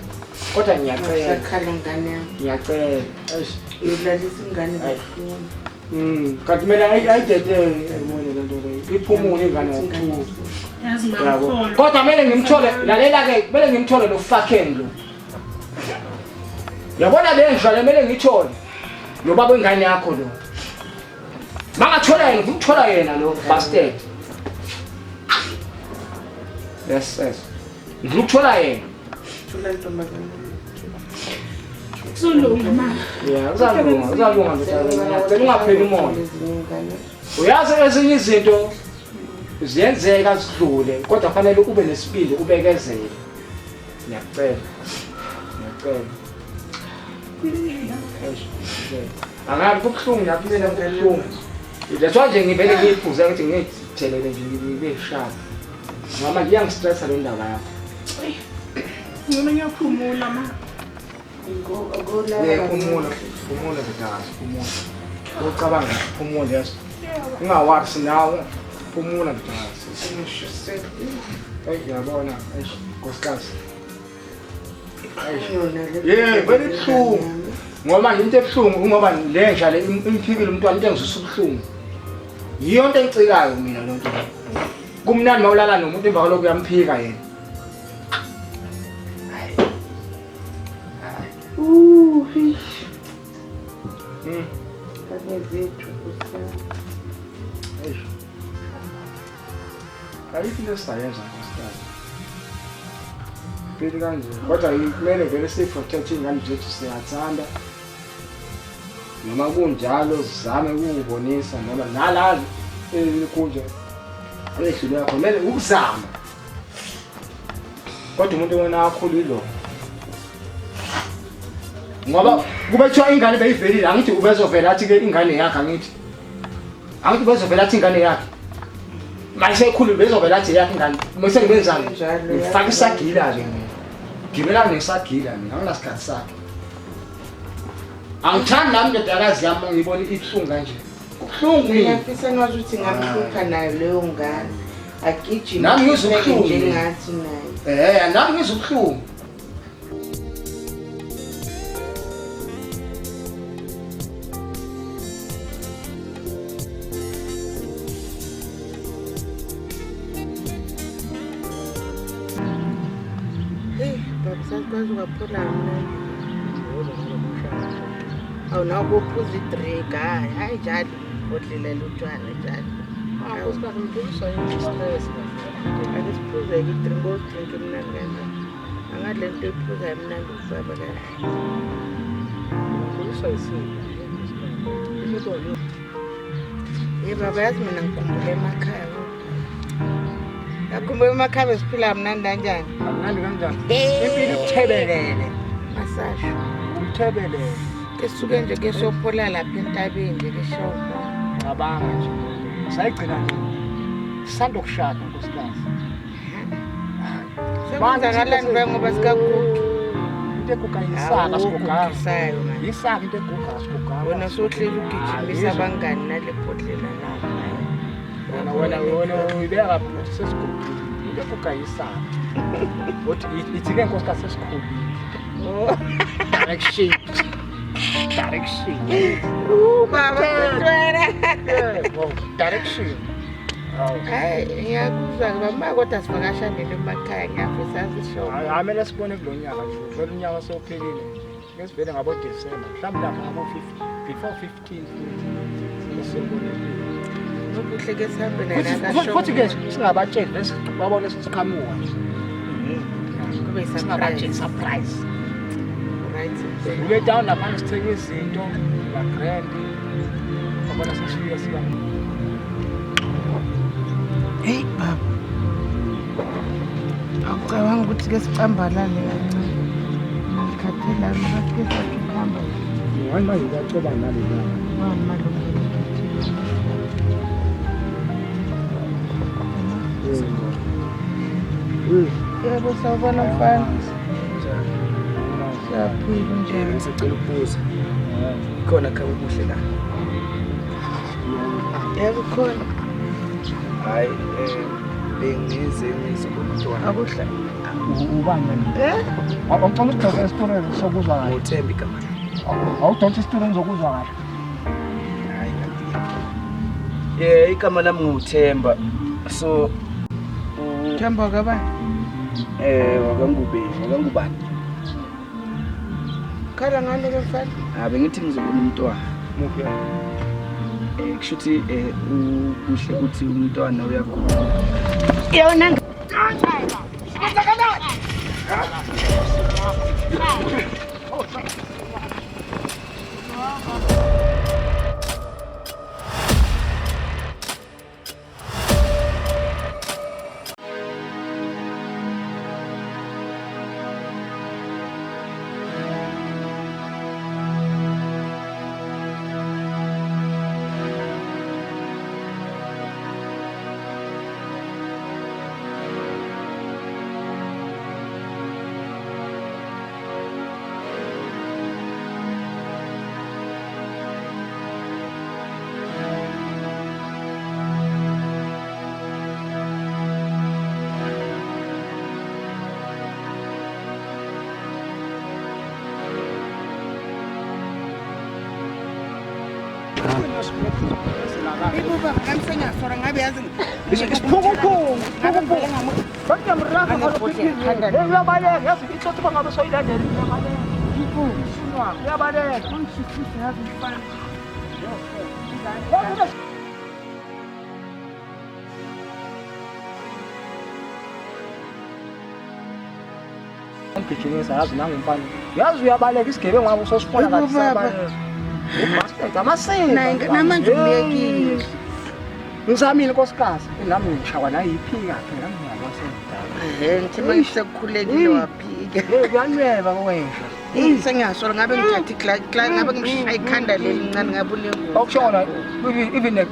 Kodwa ngiyacela, Usakhala ngane yami. ngiyacela. Eish. Uyolalisa ingane kabuhlungu. Kanti kumele ayidedele emoyeni le nto leyo. Iphumule ingane ngokuthula. Yazi ma Yabo. ngikholwa. Kodwa kumele ngimthole, lalela-ke, kumele ngimthole lo fucking lo. Yabona le ndlu le kumele ngiyithole. Lo baba wengane yakho lo. Mangathola yena, ngifuna ukuthola yena lo bastard. Yes, yes. Ngifuna ukuthola yena. Thula ntombazane. Kuzolunga ma. Yeah, kuzalunga, kuzalunga ndodana. Ngiyacela ungapheli umoya. Ezinye ingane. Uyazi ezinye izinto ziyenzeka zidlule, kodwa kufanele ube nesibindi ubekezele. Ngiyacela. Ngiyacela. Eish, ngiyacela. Angazi kubuhlungu nakumina kubuhlungu. That's why nje ngivele ngiyiphuze ukuthi ngiyithelele nje ngibe sharp. Ngoba manje iyangistressa le ndaba yakho. Ngcono ngiyaphumula ma. Yeah, phumula, phumula ndodakazi, phumula. Ucabanga phumule yazi. Ungawari nawe. Phumula mntakazi. Hey, yabona, eish, nkosikazi. Yey, vele ibuhlungu. Ngoba into ebuhlungu ngoba lenja le imphikile umntwana into engizwisa ubuhlungu. Yiyo into engicikayo mina lo nto. Kumnandi mawulala nomuntu emva kwalokho uyamphika yena. Eish. Ayikho into esizayenza nkosikazi. Phela kanje kodwa kumele vele siprotect ingane zethu siyathanda. Noma kunjalo sizame ukubonisa noma nala kunje. Ehlule yakho kumele ukuzama. Kodwa umuntu wena akhulu yilo. Ngoba kube kuthiwa ingane beyivelile angithi ubezovela athi ke ingane yakhe angithi. Angithi ubezovela athi ingane yakhe. Manje sekhulu bezovela athi yakhe ingane. Mase ngibenzani? Ngifaka isagila nje mina. Gibela nesagila mina anginasikhathi sakhe. Angithandi nami ndodakazi yami ngibona ibuhlungu kanje. Kubuhlungu mina. Ngiyafisa ngazi ukuthi ngamhlupha nayo leyo ngane. Agijime. Nami ngizwa ubuhlungu. Njengathi naye. Nami ngizwa ubuhlungu. Hey, baba sakwazi ukaphola mina. Awu nawe uphuza idrink, hayi hayi njalo odlela lutshwala njalo. Nkosikazi ngiphuziswa i-stress. Ake siphuze-ke idrink, odrink emnandi kanjani. Angathi le nto iphuzayo imnandi ukubaba kahle. Ngiphuziswa isimo. Ye baba yazi mina ngikhumbule emakhaya. Ngakhumbula emakhaya besiphila kamnandi kanjani? Kamnandi kanjani? Impilo ibuthebelele. Masasho. Ubuthebelele. Ke suke nje ke siyophola lapha entabeni nje ke shawumoya. Cabanga nje. Sayigcina nje. Sisanda kushada nkosikazi. Sekwenzakalani ba ngoba sikagugi? Into eguga yisaka sigugayo. Yisaka into eguga sigugayo. Wena sohleli ugijimisa abangani nale bhodlela lakho. Wena uyibeka kabi ukuthi sesigugile. Into eguga yisaka. Uthi ithi ke nkosikazi sesikhulile. Direction. Direction. Baba kutwela. Direction. Hayi ngiyakuzwa ke baba kodwa sivakasha nini emakhaya ngiyafisa sisho. Hayi amele sibone kulo nyaka nje. Vele unyaka sewuphelile. Ngesivele ngabo December. Mhlawumbe lapha ngabo 50 before 15 futhi. Sesibone. Okuhle ke sihambe naye. Futhi ke singabatsheli bese babone sesiqhamuka nje. Kube Singabatsheli surprise. Right. Ube down lapha sithenga izinto la grand. Babona sesifika siba. Hey baba. Akucabanga ukuthi ke sicambalale kancane. Ngikhathele ngathi ke sakuhamba. Hayi manje uyacoba nale la. Mama malume. Yebo sawubona mfana. Siyaphila nje. Ngisacela ukubuza. Ikhona khaya ubuhle la. Yebo khona. Hayi bengize ngizobona umntwana. Akuhle. Ubani wena? Awucela ukudonsa esitulweni sokuzwa kahle. Nguthemba igama. Awudonsa esitulweni sokuzwa kahle. Hayi kanti. Igama lami nguThemba. So Themba kabani? Wakangubeni, wakangubani. Khala ngani ke mfana? Ah bengithi ngizobona umntwana. Muphi? Kusho ukuthi kuhle ukuthi umntwana uyagula. Yona Sengiyasola ngabe yazi Isiphukuphuku, isiphukuphuku. Bathi ngiyamraha ngalo uyabaleka yazi itsotsi bangabe soyilandela uyabaleka. Uyabaleka. Ngigijimisa yazi nangumfana. Yazi uyabaleka isigebengu ngabe usosibona Yebo, kathi baba. siyabaleka. Ubastard amasimba. Naye- namanje umyekile. Ngizamile nkosikazi, nami ngishawa nayiphika phela ngiyabona sengidala. Ehhe, ngithi manje sekukhulekile waphika. Hey, kuyanweba kwenja. Eyi, sengiyasola ngabe ngithatha ngabe ngimshaya ikhanda leli ncane ngabe unengozi. Okushona even ne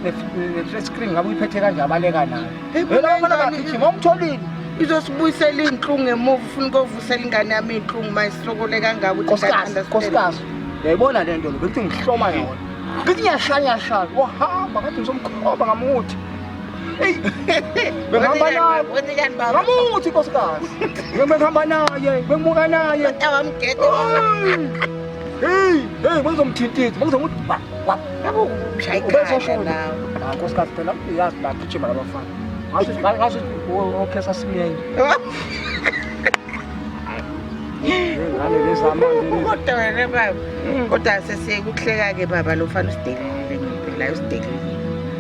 screen ngabe uyiphethe kanje abaleka nayo. Hey, Yena abafana ingane- bagijima umtholile. Izosibuyisela iy'nhlungu emuva ufuna ukuvusela ingane yami iy'nhlungu uma isokole kangaka ukuthi Nkosikazi, ingane-understand. nkosikazi. Uyayibona le nto le bekuthi ngihloma yona. Ngithi ngiyashaya ngiyashaya. Wahamba ngathi ngizomkhoba ngamuthi. Hey, bengihamba naye. Wenzenjani baba? Ngamuthi nkosikazi. Bengihamba naye, bengimuka naye. Awamgede. Hey, hey, bengizomthintitha, bengizomuthi wa wa. Ngabe umshaya ikhanda nawe. Ah, nkosikazi phela uyazi bagijima labafana. Ngathi ngathi okay sasimyeni. Ngane lezi amanje lezi. Kodwa wena baba. Kodwa sesiye kuhleka-ke baba lo mfana usidelile ngempela usidelile.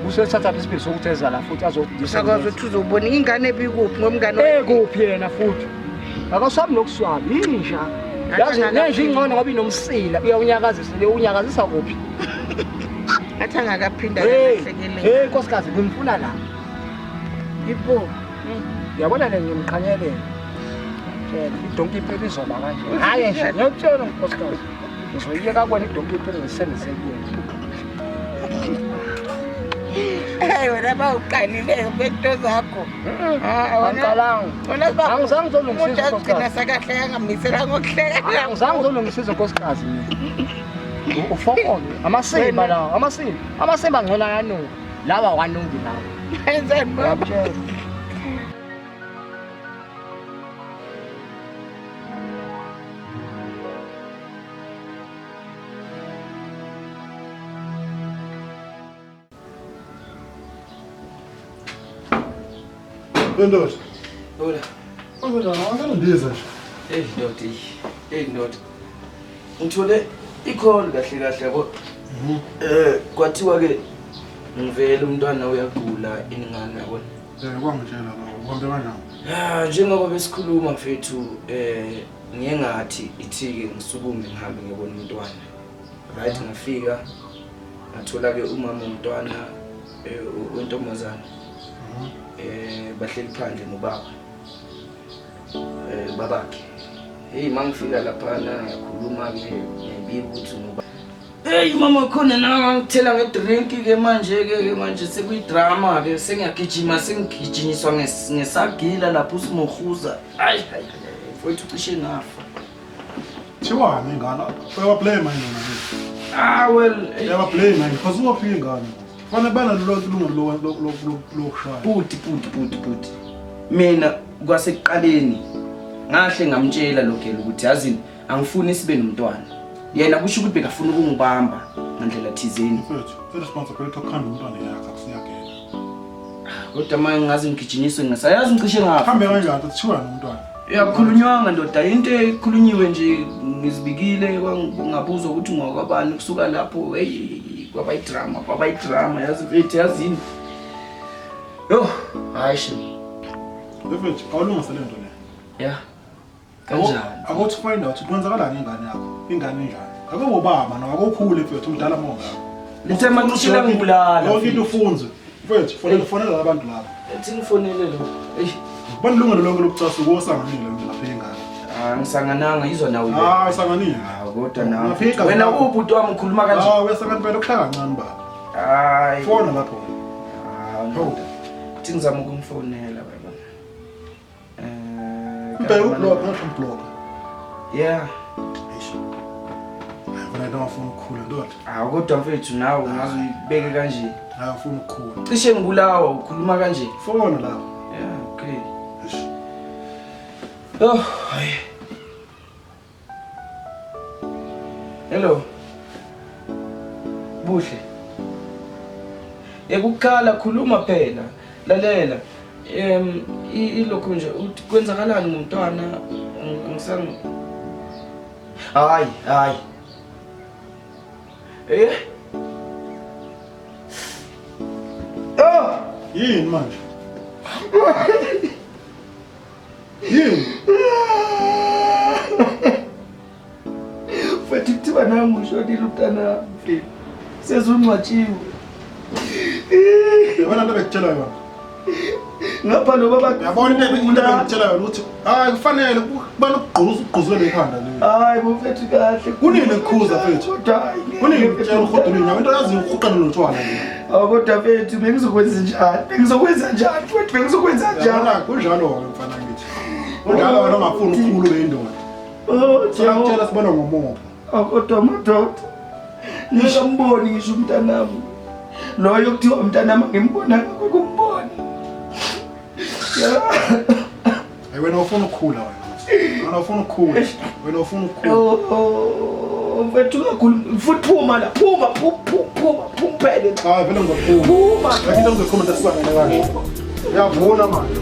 Usethatha isibili sokuthi eza la futhi azodisa. Usakwazi ukuthi uzobona ingane ebikuphi ngomngane Ekuphi yena futhi? Akaswabi nokuswabi inja. Yazi nenja ingcono ngoba inomsila uyawunyakazisa le unyakazisa kuphi? Ngathi angakaphinda Hey, akahlekelele. hey nkosikazi ngimfuna la. Ibo. Uyabona le ngimqhanyelela. Tshela idonki impela izoba kanje. Hayi nje ngiyakutshela nkosikazi. Ngizoyiyeka kwena idonki impela ngisebenzise kuyena. Hey wena bawuqalile ngento zakho. Ah, wena- Angiqalanga. Wena baba. Angizange ngizolungisisa Umuntu agcina nkosikazi. sakahleka ngamnisela ngokuhleka. Angizange ngizolungisisa nkosikazi mina. Ufokole amasimba lawa amasimba amasimba ngcono ayanuka lawa awanuki lawa. Enzani baba? Ngiyakutshela. Ndoda. Hola. Ndoda, angandiza nje. Hey ndoda, eyi. Hey ndoda. Ngithole i-call kahle kahle yabo. Kwathiwa ke ngivele umntwana uyagula iningane yabona. Kwangitshela lokho. Uhambe kanjani? Ah, njengoba besikhuluma mfethu ngiye ngathi ithi ke ngisukume ngihambe ngiyobona umntwana. Right, ngafika ngathola ke umama womntwana wentombazana. Bahleli phandle nobaba. Babakhe. Hey mangifika lapha ngakhuluma ke ngiyabika ukuthi ngoba Hey mama khona na ngithela ngedrink ke manje ke manje sekuyidrama ke sengiyagijima sengigijinyiswa ngesagila lapho usimohuza. Ay ay mfowethu cishe ngafa. Thiwani ingane? Uyabablame yini wena? Ah well, uyabablame yini? Because uwaphika ingane. Fanele banalo ilungelo lokushaya. Puti. Mina kwasekuqaleni ngahle ngamtshela lo girl ukuthi yazini angifuni sibe nomntwana. Yena kusho ukuthi bekafuna ukungibamba ngandlela thizeni. Mfethu, i-responsibility yokukhanda umntwana yakhe akusiyakena. Kodwa manje ngaze ngigijinyiswe ngisayazi ngicishe ngafa. Hambe kanjani kuthiwa nomntwana? Yakhulunywanga ndoda, into ekhulunyiwe nje ngizibikile ngabuzwa ukuthi ngokwabani kusuka lapho hey kwaba idrama yazi mfethu yazini. Yo, hayi shit. Mfethu, awulungise lento le. Yeah. Kanjani? Akuthi find out kwenzakalani ingane yakho. Ingane injani? Akubobaba no akukhule mfethu umdala mongaka. Lithe manxushela ngibulala. Yonke into ufunze. Mfethu, fonela abantu laba. Ethi ngifonele lo. Ey, Banilungelo lonke lokucasuka osanganile lapha ingane. Ah, ngisangananga izwa nawe. Ah, usanganile. Ah, kodwa nawe. Wena ubhuti wami ukhuluma kanje. Ah, uyasangana phela ukuhlala kancane baba. Hayi. Fona lapho. Ah, ndoda. Thi ngizama ukumfonela baba. Mbheka ublock, ngisho ublock. Yeah. Eish. Hayi, wena ufuna ukukhula ndoda. Ah, kodwa mfethu nawe ungaze uyibeke kanje. Hayi, ufuna ukukhula. Cishe ngibulawa ukhuluma kanje. Fona lapho. Yeah, okay. Eish. Oh, hayi. Hello. Buhle. Ekukhala khuluma phela. Lalela. Ilokhu nje uthi kwenzakalani ngomntwana ngisang Hayi, hayi. Eh? Oh, yini manje? Yini? Mfethu kuthiwa nangu ushonile umntana mfethu. Sezungcwatshiwe. Yabona into ebekutshela yona. Ngapha lo baba Yabona into ebengikutshela yona ukuthi hayi kufanele kubana ukugquza ugquzele ikhanda leli. Hayi mfethu kahle. Kunini ngikhuza mfethu? Kodwa hayi. Kunini ngikutshela urhudula inyawo into yazi uhuqa notshwala nje. Awu kodwa mfethu bengizokwenza njani? Bengizokwenza njani mfethu? Bengizokwenza njani? Yabona kunjalo wena mfana ngithi. Kunjalo wena ungafuni ukukhula ube indoda. Oh, Siyakutshela sibona ngomopho. Awu kodwa madoda. Ngingamboni ngisho umntanami. Loyo kuthiwa umntanami ngimbona ngokumbona. Hayi wena ufuna ukukhula wena. Wena ufuna ukukhula. Wena ufuna ukukhula. Oh, mfethu kakhulu futhi phuma la phuma phuma phuma phuma phele Hayi vele ngizophuma. phuma Yathi into ngizokhuluma into esisangene kanje. Uyavuna manje.